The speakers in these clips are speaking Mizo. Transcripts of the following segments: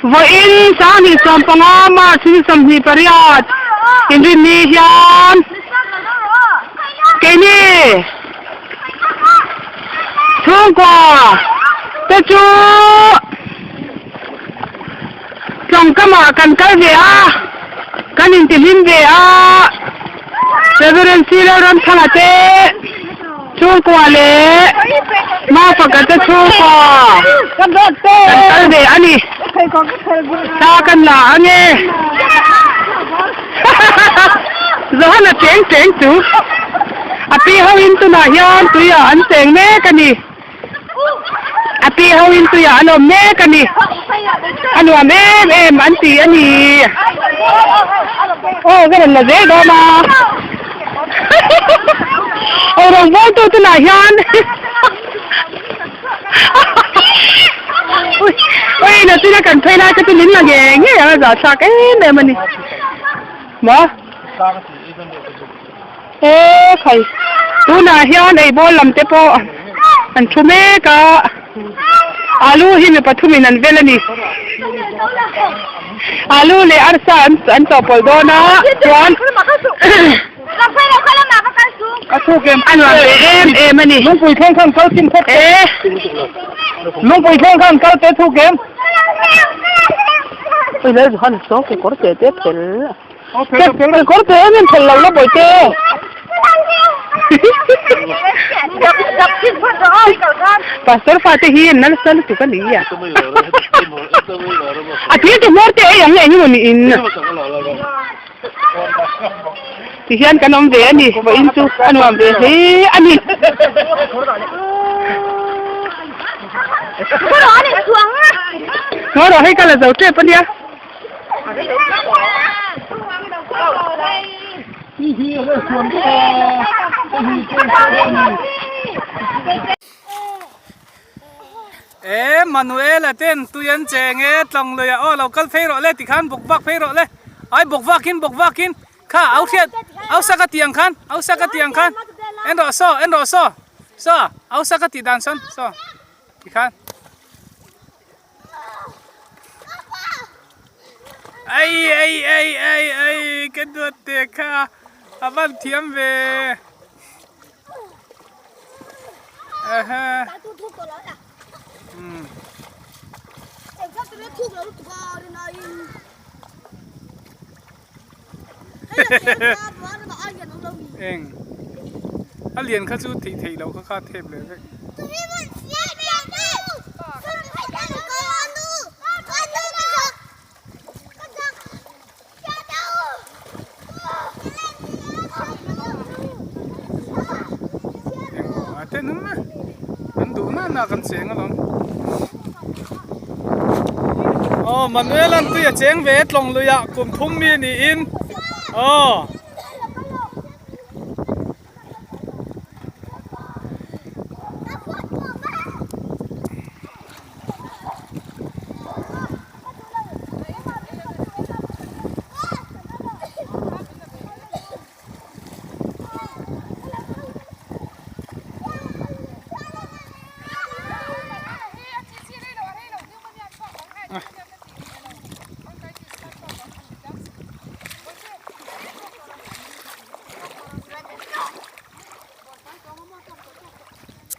Vawiin Sanghnih 15 March ni 28 inrinni hian keini chhungkua te chu tlawngkamah kan kal ve a, kan intihlim ve a, Reverend Sir Ramthanga te chhungkua leh Mafaka te chhungkua kan kal ve a ni. Thla kan la ange. Zohana cheng cheng chu a pi ho in tunah hian tuiah an cheng mek a ni. A pi ho in tuiah an awm mek a ni. A nuam em em an ti a ni. Aw ka rawn la zel dawn a. Aw rawngbawltu tunah hian Ui ui nachina kan phei lai kha chu min la ngei ngei ang a zahthlak em em a ni. Maw? He khai tunah hian eibawl lam te pawh an thu mek a alu hi mi pathumin an vel a ni alu leh arsa an an chawhpawlh dawn a chuan a nuam ve em em a ni Lungpui thleng khan kal chin phawt e Lungpui thleng khan kal te thu kem Ui lel Johan saw kekawr te te fel Kekawr te em em phel lo la bawihte. Pastor fate hi an nasa lutuk a ni a. A thil ti hmawr te ei ang eng emaw niin. Ti hian kan awm ve a ni, vawiin chu a nuam ve hle a ni. Ngaw rawh hei ka la zo tep a nia. E Manuela ten tui an cheng e tlawng lui ah aw lo kal phei rawh le tikhan bawk vak phei rawh le ai bawk vak in bawk vak in kha au hriat au saka tih ang khan au saka tih ang khan en rawh saw en rawh saw saw au saka tih dan sawn saw tikhan. Ai ai ai ai ai ka duat te kha a van thiam ve aha um eng a lian kha chu theih theih loh kha kha thep leh vek. Engmaw a tenawm e an duh na na kan cheng alawm aw Manuel an tui a cheng ve tlawng lui ah kum thum mi niin aw.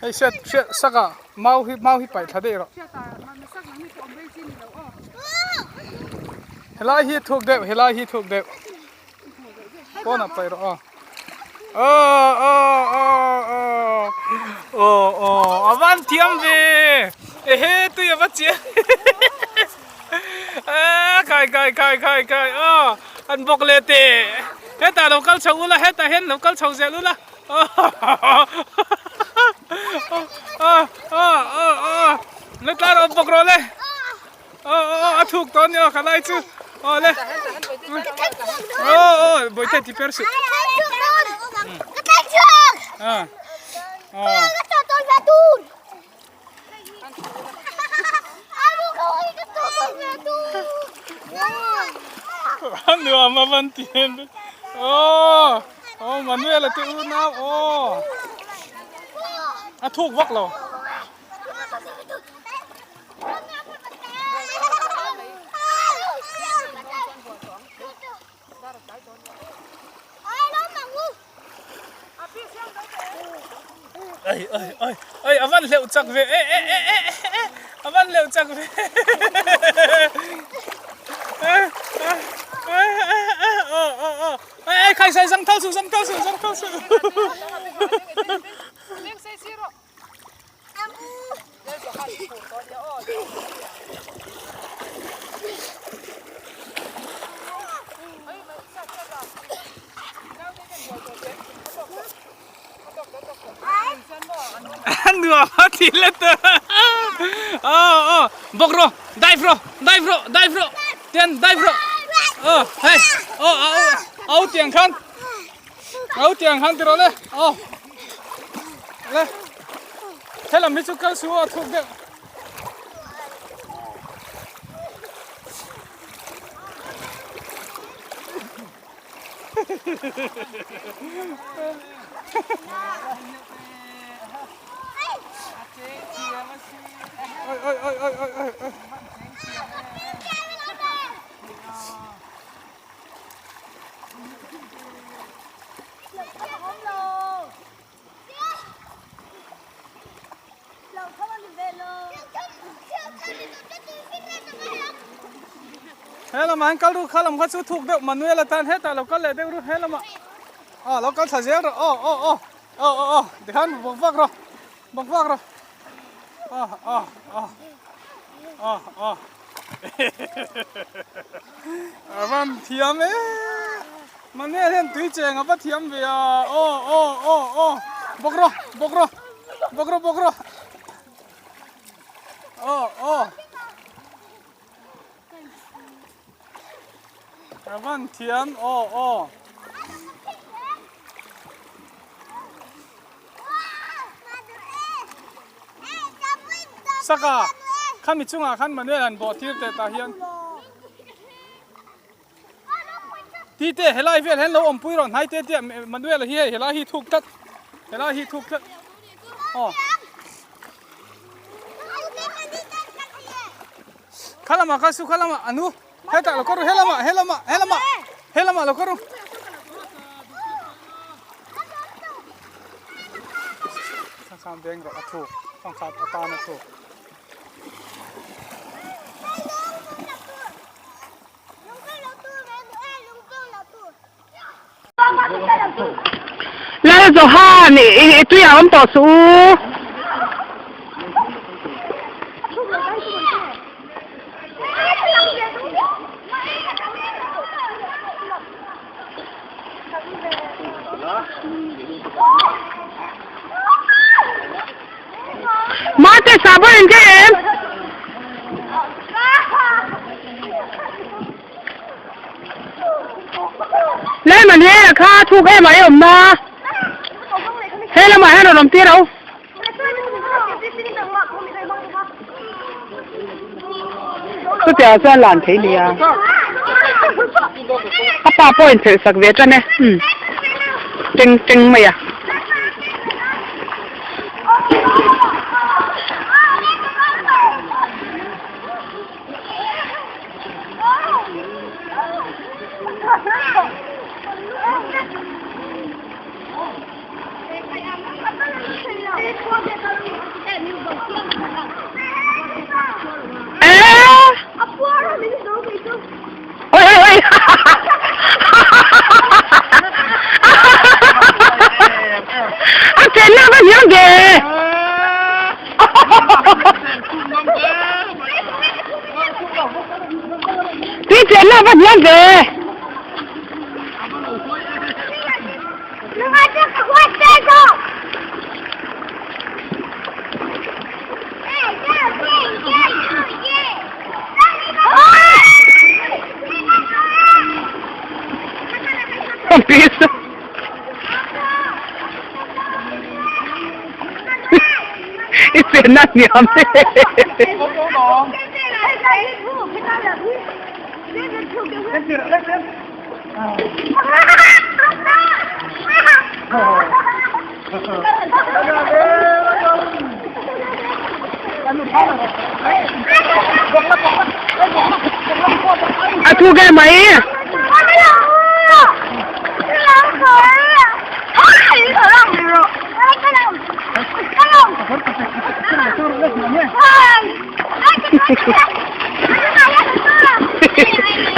Hei hriat hriat sak a mau hi mau hi paih thla daih rawh helai hi thuk deuh helai hi thuk deuh pawnah paih rawh aw aw aw aw aw aw aw a van thiam ve ehe tui a va chiang Eee kai kai kai kai kai aw an bawk leh teh hetah lo kal chho ula hetah hian lo kal chho zel ula aw aw aw aw la tlar awm bawk rawh le aw aw a thuk tawh a ni aw khalai chu aw le aw aw bawihte ti per suh aw aw. A nuam a van ti em aw aw Manuel a te unau aw a thuk vak lo. Ai ai ai ai a van hleuh chak ve e e e e e a van hleuh chak ve ai ai khai sai zang thal suh zang thal suh zang thal suh Nuam a ti let a aw aw bawk rawh dive rawh dive rawh dive rawh tian dive rawh aw hei aw au au tiang khan au tiang khan ti rawh le aw le helam hi chu kal suh aw thuk deuh. Oi oi oi oi oi oi oi. He lamah hian kal ru kha lam kha chu thuk deuh Manuel atan hetah lo kal leh deuh ru he lamah aw lo kal thla zel rawh aw aw aw aw aw aw tikhan bawk vak rawh bawk vak rawh aw aw aw aw aw a van thiam e Manuel hian tui cheng a va thiam ve a aw aw aw aw bawk rawh bawk rawh bawk rawh bawk rawh aw aw a van thiam aw aw Saka khami chungah khan Manuel han bawh tir teh tah hian. Ti te helai vel hian lo awmpui rawh hnai te tia Manuel hi hei helai hi thuk tlat helai hi thuk tlat aw khalama kha su khalama anu hetah lo kawr helama helama helama helama lo kawr Khang veng rawh a thuk khang khat atan a thuk. Lal Johan i tui a awm tawh suh u. Mate sabon in che em? Lei man he kha thuk em ai awm na. He lamah hian rawn awm tir au. Chutiang chuan lan thei nia. A pa pawh inphelh sak ve tan e. Umm. Teng teng mai a. Oi oi oi. A chen na va hiam ve. Ti chen na va hiam ve. Peace. I chen na hniam A thu ke mai.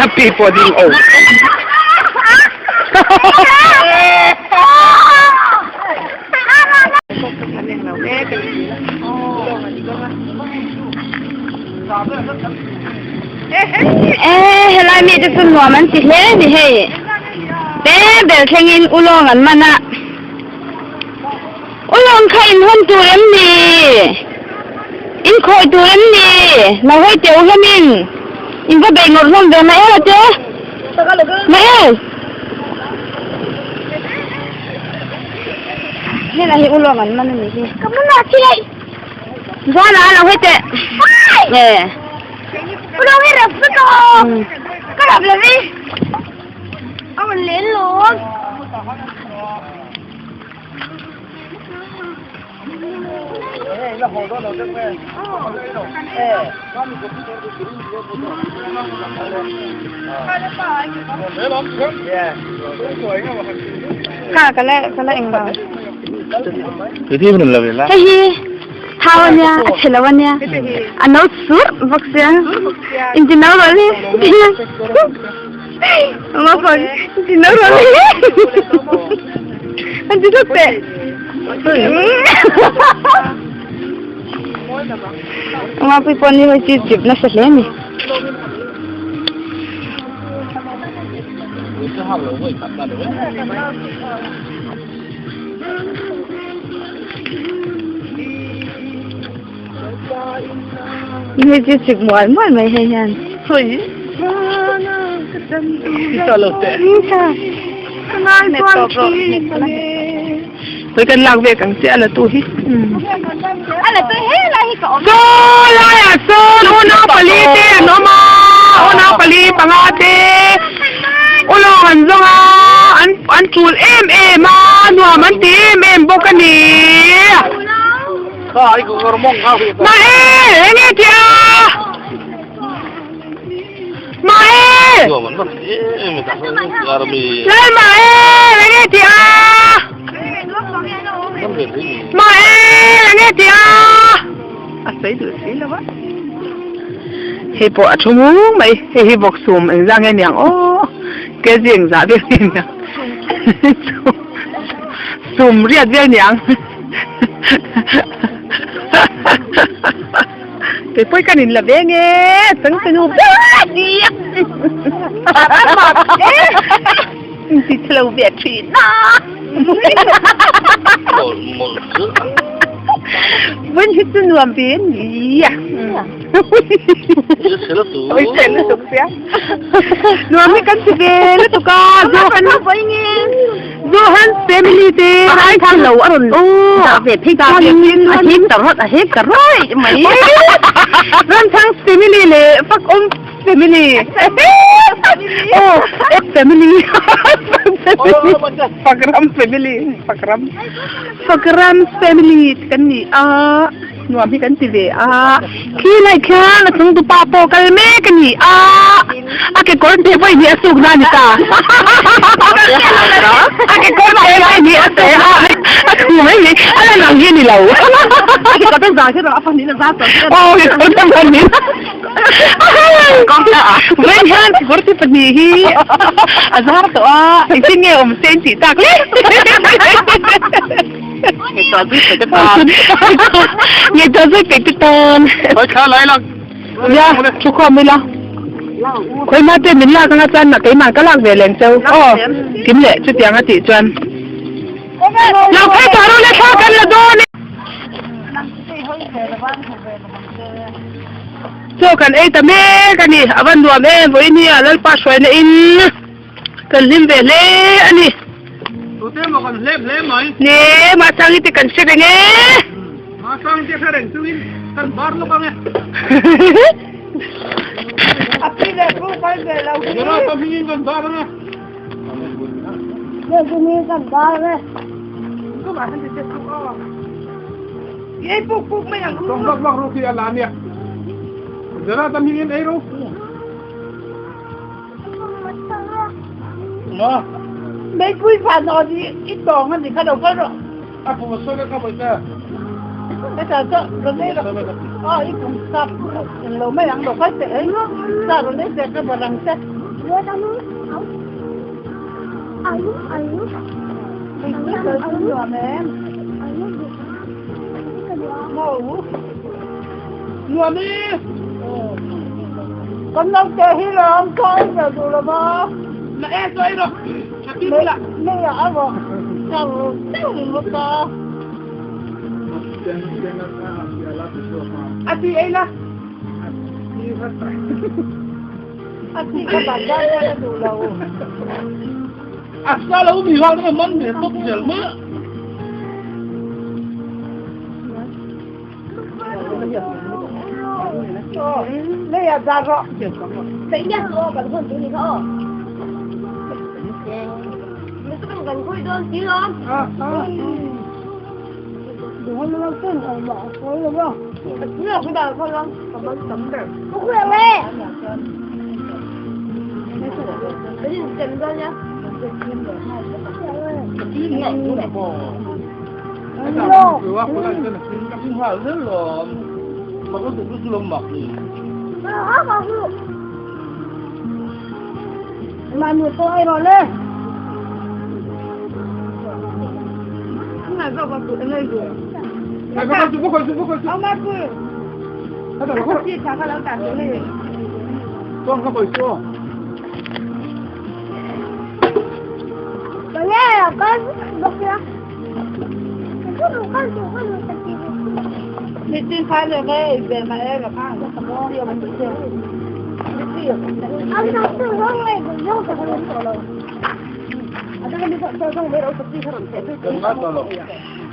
A pi pawh ding o. E helai mi te chu nuam an ti hle ni hei te ber thlengin ulawng an man a ulawng kha in hawn tur em ni in khawi tur em ni lo hawi teuh hlawmin in va beih ngawt hlawm ve mai ela che mai el helai hi ulawng an man a ni hi. Zuala lo hawi teh. Nge. Kha ka la ka la eng lo. Hei hi thau a nia a chhe lo a nia a no churh bawk sia inti no rawh le inti no rawh le an ti thawk teh Mapui pawh ni hei chip chip nasa hle a ni. Hei chu chip mual mual mai hei hian. Hei kan lak ve kang chiah a la tu hi. Saw laiah sawn unau pali te an awm a, unau pali panga te ulawng an zawng a, an an tul em em a, nuam an ti em em bawk a ni. Mahe enge tia? Mahe! Lal Mahe enge tia? Mahe enge tia? A sawi duh si lo a. Hei pawh a thu mung mai, hei hi vawk sum engzah nge niang aw, kg engzah vel nge niang sum riat vel niang. Kei pawh hi kan inla ve nge changchenu ber nia inti chhe lo ve thin a Vun hi chu nuam ve nia Oi chhe lutuk sia Nuam hi kan ti ve lutuk a Johan Johan family te ai thang lo a rawn dah ve phei chuan a hip ta rawt a hip ta rawih mai Ramthang family leh Fakawm family aw F family Fakram family Fakram Fakram family te kan ni a nuam hi kan ti ve a khi lai khian a chung tupa pawh kal mek a ni a a kekawr hne vawi hnih a suk na a ni ta a kekawr hne vawi hnih a suk a a thu mai mai a lan ang hi a ni lo a kekawr te zah kher a pahnih a zah tawh aw kekawr te pahnih vawi hian kekawr te pahnih hi a zar tawh a engtin nge awm se in tih tak le. Ngaihtuah zui peih te tan. Nia, thu khawm ila. Khawihma te min lak anga chuan keimah ka lak ve leng cheu. Aw, kim leh chutiang a tih chuan. Lo phei tawh ru le thla kan la dawn e. Chaw kan ei ta mek a ni, a va nuam em vawiin hi a Lalpa hruaina in. Kan hlim ve hle a ni. Tute emaw kan hlep hle mai. Ni, Mahsangi te kan hre reng e. Mahsangi te hre reng chungin kan bar lawk ang e. A pi leh pu kal ve lo hi. Zara tam hmingin kan bar ang e. Zara hmingin kan bar e. Tumah han ti che suh aw. I ei puk puk mai ang. Tawng vak vak ru khi a la nia. Zara tam hmingin ei ru. Meipui van aw ni i tawng a ni kha lo kal rawh. A pum a sawi ka bawi ta.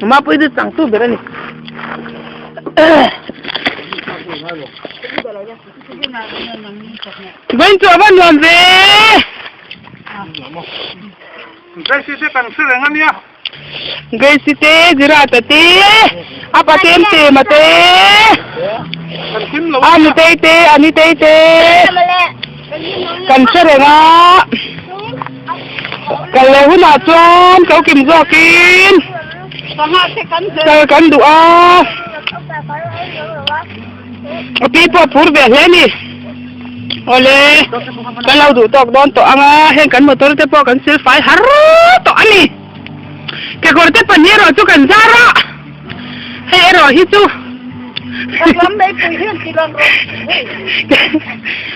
Mapui chu changtu ber a ni. Vawiin chu a va nuam ve. Gracie te kan hre reng a nia. Gracie te, Jirata te, a paten Tema te, a nutei te, a nitei te kan hre reng a. Kal leh hunah chuan ko kim zawkin kal kan duh a, a pi pawh a phur ve hle a ni. Awle, kan lo duh tawk dawn tawh ang a, heng kan motor te pawh kan sil fai har tawh a ni. Kekawr te pahnih erawh chu kan zar a, hei erawh hi chu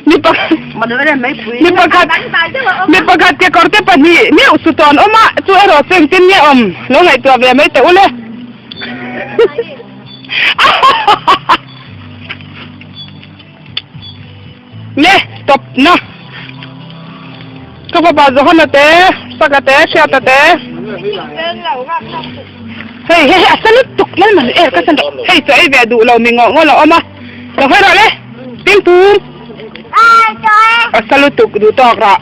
mi pakhat mi pakhat kekawr te pahnih meuh su tawn awm a, chu erawh chu engtin nge awm lo ngaihtuah ve mai teh u le. Le tawp na ka fapa Johana te Saka te Hriata te hei hei a sa lutuk mai mai e ka san hei chaw ei ve duh lo mi ngawh ngawh lo awm a lo hawi rawh le ping pum a sa lutuk duh tawk rah.